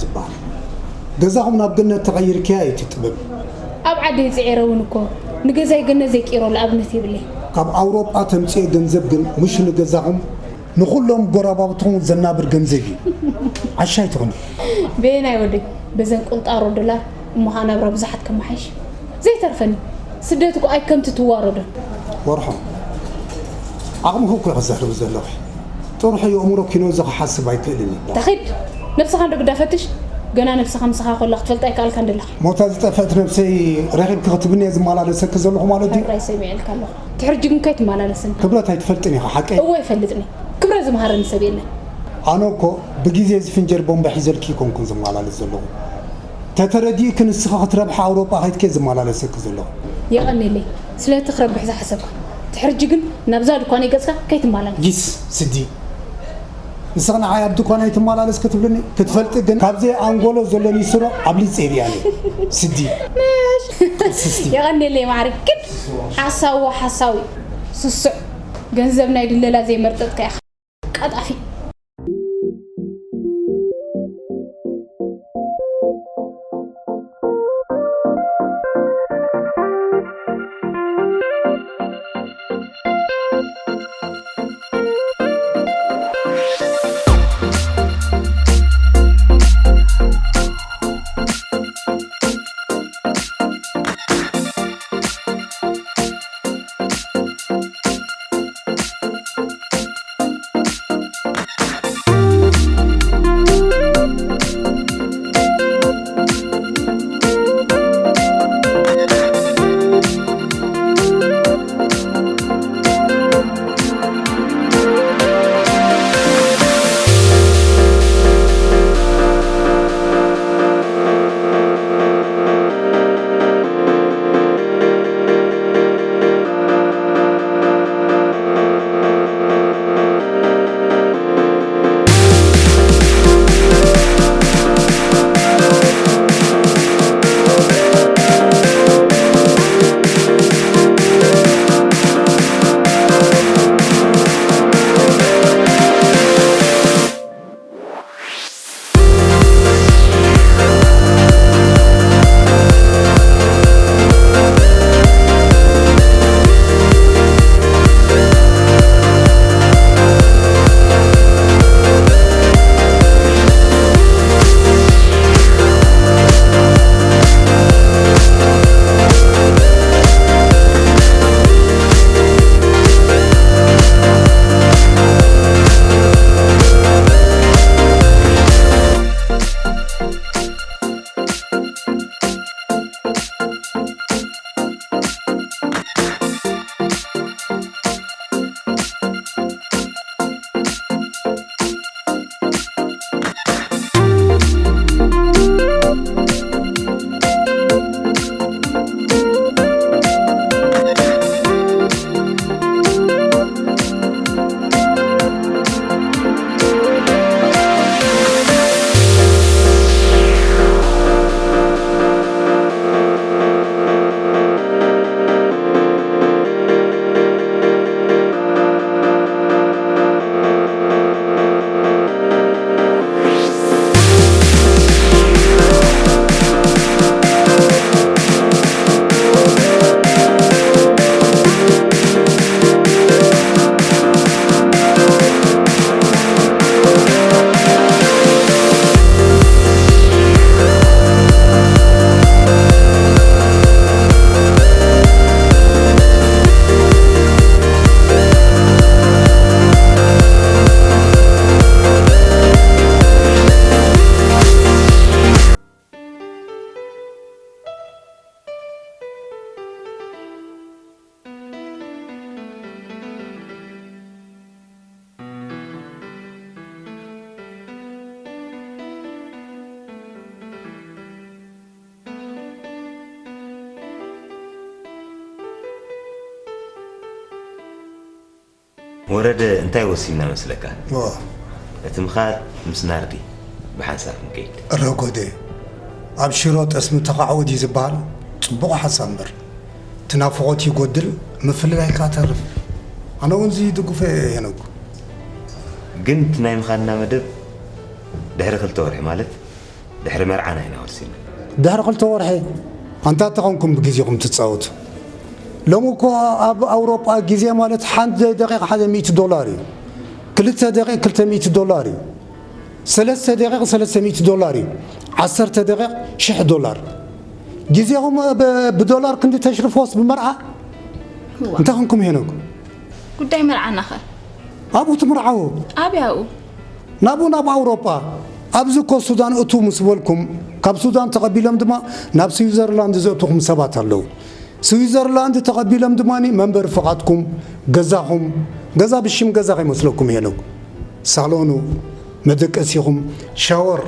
ዝበሃል። ገዛኹም ናብ ገነት ተቐይርክያ እዩ እቲ ጥበብ። ኣብ ዓደይ ጽዒረ እውን እኮ ንገዛይ ገነት ዘይቅይሮ ንኣብነት የብለይ። ካብ ኣውሮጳ ተምጽኤ ገንዘብ ግን ምሽ ንገዛኹም ንኹሎም ጎረባብትኹም ዘናብር ገንዘብ እዩ። ዓሻ ኣይትኹን። በየናይ ወደይ በዘን ቁንጣሮ ዶላር እሞ ኸዓ ናብራ ብዙሓት ከመሓይሽ ዘይተርፈኒ። ስደት እኮ ኣይከምቲ ትዋረዶ። ወርሖ ዓቕምኺ እኮ ክዘርብ ዘለኹ። ጥርሑ የእምሮ ኪኖ እዚ ክሓስብ ኣይክእልን እዩ። ተኺድ ነብስኻ እንዶ ግዳ ፈትሽ። ገና ነብስኻ ምሳኻ ኮላ ክትፈልጣ ኣይከኣልካ እንደለኻ። ሞታ ዝጠፍአት ነብሰይ ረኺብኪ ክትብኒ እየ ዝመላለሰኪ ዘለኹ ማለት ድዩ? ሕራይ ሰሚዐልካ ኣለኹ። ትሕርጂ ግን ከይትመላለስን። ክብረት ኣይትፈልጥን ኢኻ ሓቀይ? እወ ይፈልጥኒ። ክብረት ዝመሃረኒ ሰብ የለን። ኣነ እኮ ብግዜ እዚ ፍንጀር ቦምባ ሒዘልኪ ይኮንኩን ዝመላለስ ዘለኹ። ተተረዲእኪ ንስኺ ክትረብሒ ኣውሮጳ ከይትከ ዝመላለሰኪ ዘለኹ። የቐንየለይ ስለቲ ክረብሕ ዝሓሰብካ። ትሕርጂ ግን ናብዛ ድኳነይ ገጽካ ከይትመላለስ። ጊስ ስዲ ንስኺ ንዓይ ኣብ ድኳን ኣይትመላለስ ክትብልኒ ክትፈልጢ ግን ካብዘይ ኣንጎሎ ዘሎኒ ስሮ ኣብሊፀ ይርኣኒ። ስዲ ስስቲ። የቐንየለይ ማዕረ ግን ሓሳዊ ሓሳዊ ስሱዕ ገንዘብ ናይ ድለላ ዘይመርጠጥካ ኢኻ። ቀጣፊ። ወረደ እንታይ ወሲንና መስለካ? እዋ። እቲ ምኻድ ምስ ናርዲ ብሓንሳብ ክንከይድ። ረጎደ፣ ኣብ ሽሮ ጠስሚ ተኻዕወት እዩ ዝበሃል። ጽቡቕ ሓሳብ እምበር። እቲ ናፍቖት ይጎድል፣ ምፍልላይ ከኣ ተርፍ። ኣነ እውን እዚ ይድግፎ እየ ሄኖክ። ግን እቲ ናይ ምኻድና መደብ ድሕሪ ክልተ ወርሒ ማለት ድሕሪ መርዓና ኢና ወሲና። ድሕሪ ክልተ ወርሒ ኣንታ ተኾንኩም ብግዜኹም ትጻወቱ። ሎሚ እኮ ኣብ ኣውሮጳ ግዜ ማለት ሓንቲ ደቂቕ ሓደ ሚእቲ ዶላር እዩ። ክልተ ደቂቕ ክልተ ሚእቲ ዶላር እዩ። ሰለስተ ደቂቕ ሰለስተ ሚእቲ ዶላር እዩ። ዓሰርተ ደቂቕ ሽሕ ዶላር። ግዜኹም ብ-፣ ብዶላር ክንዲ ተሽርፎስ ብመርዓ? እዋ። እንታይ ኾንኩም ሄኖክ? ጉዳይ መርዓና ኸ? ኣብኡ ትምርዓዉ። ኣበይ ኣብኡ? ናብኡ ናብ ኣውሮጳ። ኣብዚ እኮ ሱዳን እቱ ምስ በልኩም፣ ካብ ሱዳን ተቐቢሎም ድማ ናብ ስዊዘርላንድ ዘእትኹም ሰባት ኣለዉ። ስዊዘርላንድ ተቐቢሎም ድማ መንበሪ ፍቓድኩም፣ ገዛኹም፣ ገዛ ብሽም ገዛ ከይመስለኩም ሄኖክ። ሳሎኑ፣ መደቀሲኹም፣ ሻወር፣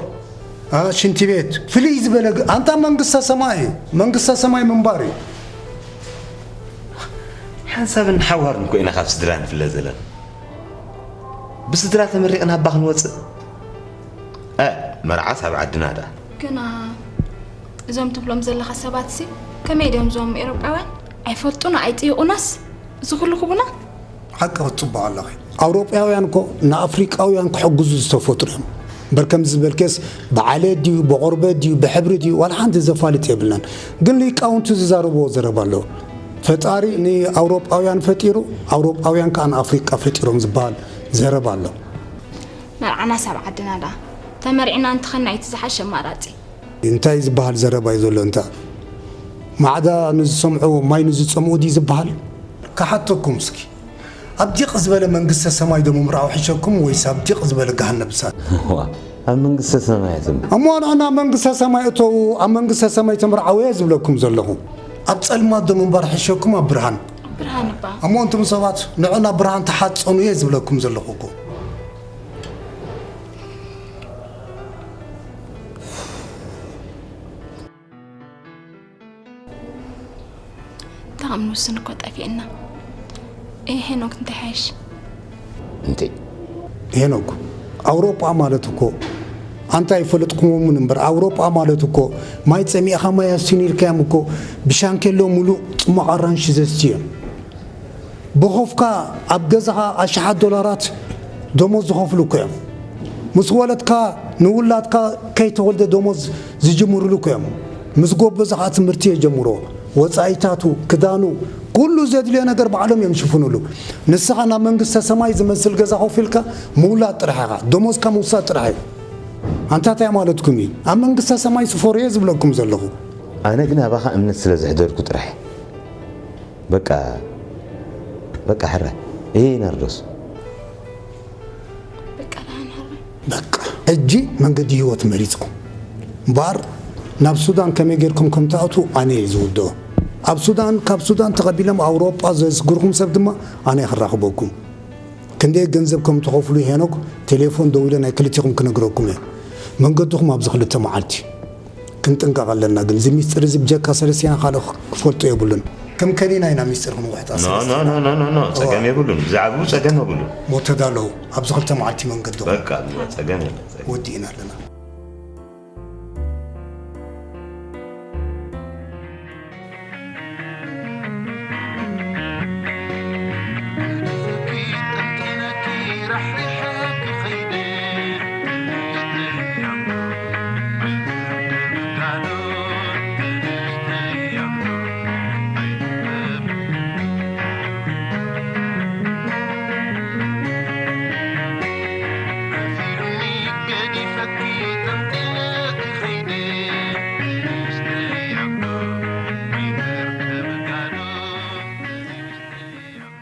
አ፣ ሽንቲ ቤት፣ ፍልይ ዝበለ ግ-፣ ኣንታ መንግስተ ሰማይ እዩ። መንግስተ ሰማይ ምንባር እዩ። ሓንሳብን ሓዋርን እኮ ኢና ካብ ስድራ ንፍለ ዘለና። ብስድራ ተመሪቕና ኣባ ክንወፅእ። እ፣ መርዓስ ኣብ ዓድና ደኣ። ግና እዞም ትብሎም ዘለኻ ሰባትሲ ከመይ ድዮም እዞም ኤውሮጳውያን? ኣይፈልጡና፣ ኣይጥይቑናስ? እዚ ኩሉ ክቡና? ሓቂ ክትጽብቕ ኣለኺ። ኣውሮጳውያን እኮ ንኣፍሪቃውያን ክሕግዙ ዝተፈጥሩ እዮም። እምበር ከምዚ ዝበልክስ ብዓሌት ድዩ፣ ብቆርበት ድዩ፣ ብሕብሪ ድዩ፣ ዋላ ሓንቲ ዘፋልጥ የብልናን። ግን ሊቃውንቲ ዝዛረብዎ ዘረባ ኣሎ። ፈጣሪ ንኣውሮጳውያን ፈጢሩ፣ ኣውሮጳውያን ከኣ ንኣፍሪቃ ፈጢሮም ዝበሃል ዘረባ ኣሎ። መርዓናስ ኣብ ዓድና ደኣ። ተመርዒና እንተኸና እቲ ዝሓሸ ኣማራጺ። እንታይ ዝበሃል ዘረባ እዩ ዘሎ እንታ? ማዕዳ ንዝሰምዑ ማይ ንዝጸምኡ ድዩ ዝበሃል? ክሓተኩም እስኪ። ኣብ ዲቕ ዝበለ መንግስተ ሰማይ ዶ ምምርዓው ሕሸኩም ወይስ ኣብ ዲቕ ዝበለ ገሃነብ እሳት? እዋ፣ ኣብ መንግስተ ሰማይ እቶም። እሞ ንዕና መንግስተ ሰማይ እተዉ፣ ኣብ መንግስተ ሰማይ ተምርዓው እየ ዝብለኩም ዘለኹ። ኣብ ጸልማት ዶ ምንባር ሕሸኩም ኣብ ብርሃን? ብርሃን እባ። እሞ እንቱም ሰባት ንዕና ብርሃን ተሓጸኑ እየ ዝብለኩም ዘለኹ እኮ። እንታይ ከም ንውስን እኮ ጠፊእና። ኤ ሄኖክ እንታይ ሓይሽ? እንተይ? ሄኖክ፣ ኣውሮጳ ማለት እኮ ኣንታ ኣይፈለጥኩሞምን እምበር፣ ኣውሮጳ ማለት እኮ ማይ ጸሚእኻ ማይ ኣስቲኑ ኢልካዮም እኮ ብሻንኬሎ ሙሉእ ጽሟቕ ኣራንሺ ዘስትዮም። ብኾፍካ ኣብ ገዛኻ ኣሽሓት ዶላራት ደሞዝ ዝኸፍሉ እኮ እዮም። ምስ ወለድካ ንውላድካ ከይተወልደ ደሞዝ ዝጅምሩሉ እኮ እዮም። ምስ ጎበዘ ኸዓ ትምህርቲ የጀምሮ። ወጻኢታቱ፣ ክዳኑ፣ ኩሉ ዘድልዮ ነገር ባዕሎም እዮም ዝሽፍኑሉ። ንስኻ ናብ መንግስተ ሰማይ ዝመስል ገዛ ኮፍ ኢልካ ምውላድ ጥራሕ ኢኻ። ደሞዝካ ምውሳድ ጥራሕ እዩ። ኣንታ እንታይ ማለትኩም እዩ? ኣብ መንግስተ ሰማይ ስፈሩ እየ ዝብለኩም ዘለኹ። ኣነ ግን ኣባኻ እምነት ስለ ዘሕደርኩ ጥራሕ። በቃ፣ በቃ ሕራይ። እየ ናርዶስ። በቃ ደሓን ሕራይ። በቃ፣ ሕጂ መንገዲ ህይወት መሪጽኩም። እምበኣር ናብ ሱዳን ከመይ ጌርኩም ከም ትኣትዉ ኣነ እየ ዝውድኦ። ኣብ ሱዳን፣ ካብ ሱዳን ተቐቢሎም ኣውሮጳ ዘስግርኩም ሰብ ድማ ኣነ እየ ክራኽበኩም። ክንደይ ገንዘብ ከም ትኸፍሉ ሄኖክ ቴሌፎን ደዊለ ናይ ክልቲኹም ክነግረኩም እየ። መንገድኹም ኣብዚ ክልተ መዓልቲ። ክንጥንቀቕ ኣለና፣ ግን እዚ ሚስጥር እዚ ብጀካ ሰለስቴና ካልእ ክፈልጦ የብሉን። ከም ከኒና ኢና ሚስጥር ክንውሕጣ ኖ፣ ኖ፣ ሰለስቴና። ኖ፣ ኖ፣ ኖ፣ ኖ፣ ጸገም እዋ። የብሉን። ብዛዕባኡ ጸገም የብሉን። ሞተዳ ኣለዉ። ኣብዚ ክልተ መዓልቲ መንገድኹም። በቃ፣ ጸገም የለን፣ ጸገም። ወዲእና ኣለና።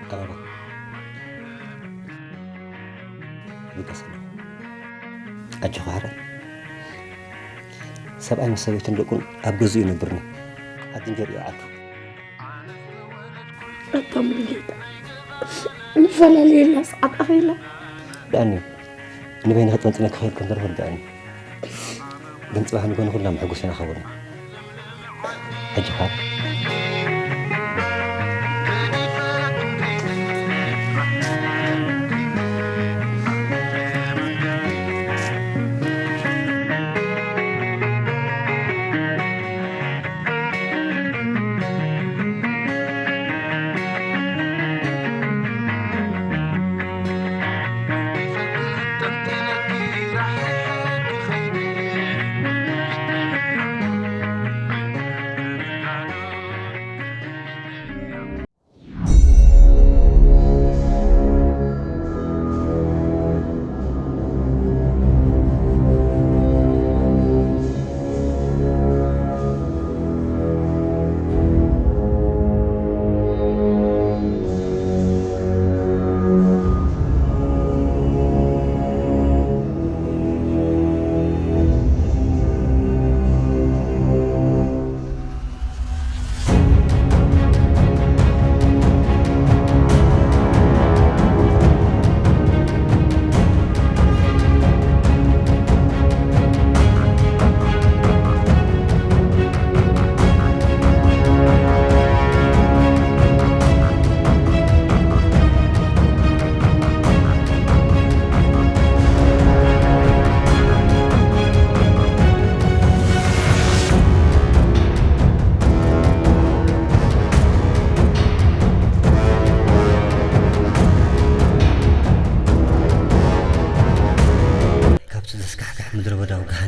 ኣበባ። ይበገስ ኣለኹ። ኣጆኻ ሕራይ። ሰብኣይ ምስ ሰበይቱን ደቁን ኣብ ገዝኡ ይነብርኒ። ዓዲ እንጀርኡ ዓዱ። ኣታ ሙሉጌታ፣ ንፈላለየላ ሰዓት ኣኺላ። ዳኒ፣ ንበይንኺ ጠንጢነ ክኸይድ ከም ዘለኹ ርድኣኒ። ግን ጽባሕ ንግሆ ንኹልና መሐጎሲና ክኸውን። ኣጆኻ።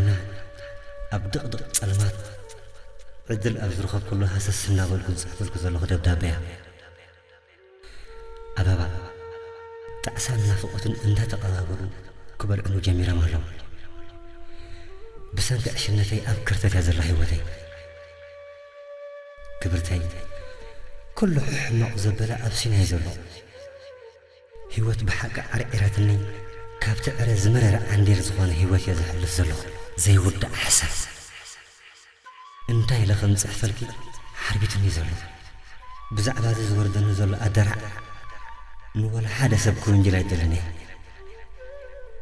እና ኣብ ድቕድቕ ጸልማት ዕድል ኣብ ዝረኸብኩሉ ሃሰስ እናበልኩ ዝጽሕፈልኩ ዘለኹ ደብዳበያ። ኣበባ፣ ጣዕሳን ናፍቖትን እንዳተቐባበሉ ክበልዕኑ ጀሚሮም ኣለዉ። ብሰንኪ ዕሽነተይ ኣብ ከርተት እያ ዘላ ህይወተይ። ክብርተይ፣ ኩሉ ሕሕማቑ ዘበለ ኣብ ሲናይ ዘሎ። ህይወት ብሓቂ ዓርዒራትኒ፣ ካብቲ ዕረ ዝመረረ ዓንዴል ዝኾነ ህይወት እየ ዘሕልፍ ዘለኹ። ዘይውዳእ ሓሳብ። እንታይ ኢለ ከም ዝጽሕፈልኪ ሓርቢትኒ ዘሎ። ብዛዕባ እዚ ዝወርደኒ ዘሎ ኣደራዕ ንወላ ሓደ ሰብ ክውንጅል ኣይደልን እየ።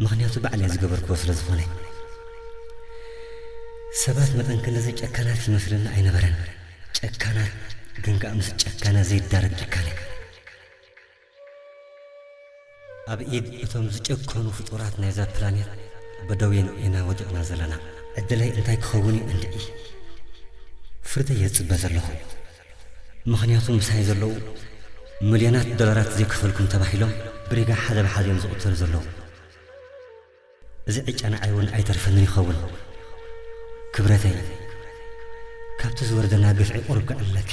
ምኽንያቱ ባዕለይ ዝገበርክዎ ስለ ዝኾነ። ሰባት መጠን ክንድዚ ጨካናት ይመስለኒ ኣይነበረን። ጨካናት ግን ከኣ ምስ ጨካነ ዘይዳረግ ጭካነ። ኣብ ኢድ እቶም ዝጨከኑ ፍጡራት ናይዛ ፕላኔት በደዌን ኢና ወዲቕና ዘለና። ዕድለይ እንታይ ክኸውን እዩ እንድዒ። ፍርደይ እየ ዝጽበ ዘለኹ። ምኽንያቱ ምሳይ ዘለዉ ሚልዮናት ዶላራት ዘይከፈልኩም ተባሂሎም ብሪጋ ሓደ ብሓደ እዮም ዝቕተሉ ዘለዉ። እዚ ዕጫ ንዓይ እውን ኣይተርፈንን ይኸውን። ክብረተይ፣ ካብቲ ዝወርደና ግፍዒ ቁሩብ ክዕለኪ።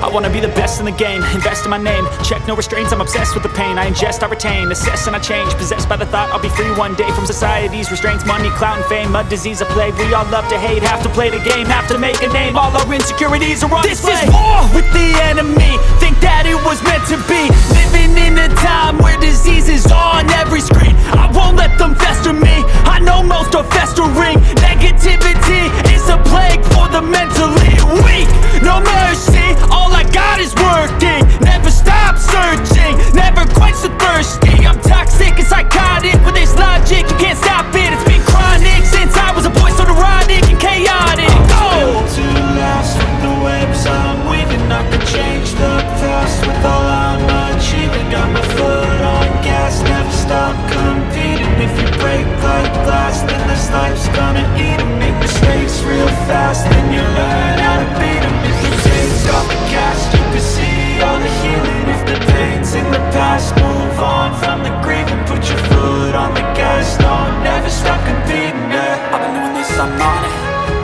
I wanna be the best in the game, invest in my name. Check no restraints, I'm obsessed with the pain. I ingest, I retain, assess and I change. Possessed by the thought I'll be free one day from society's restraints. Money, clout, and fame, a disease, a plague. We all love to hate, have to play the game, have to make a name. All our insecurities are on display. This is war with the enemy. Think that it was meant to be. Living in a time where diseases on every screen. I won't let them fester me. I know most are festering. Negativity is a plague for the mentally weak. No mercy, all I got is working. Never stop searching, never quench the thirsty. I'm toxic and psychotic with this logic. You can't stop it, it's been chronic since I was a boy, so neurotic and chaotic. Go! Built to last with the webs I'm weaving. I can change the past with all I'm achieving. Got my foot on gas, never stop competing. If you break like glass, then this life's gonna eat 'em. Make mistakes real fast, then you learn how to beat 'em. If you take off the cast, you can see all the healing. If the pain's in the past, move on from the grieving. Put your foot on the gas, no, never stop competing, yeah. I've been doing this, I'm on it.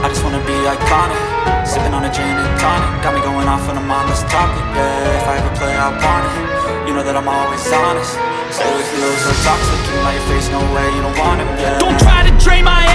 I just wanna be iconic. Sipping on a gin and tonic. Got me going off when I'm on this topic, yeah. If I ever play, I want it. You know that I'm always honest. Say if you lose or toxic, you know your face, no way, you don't want him, yeah. Don't try to drain my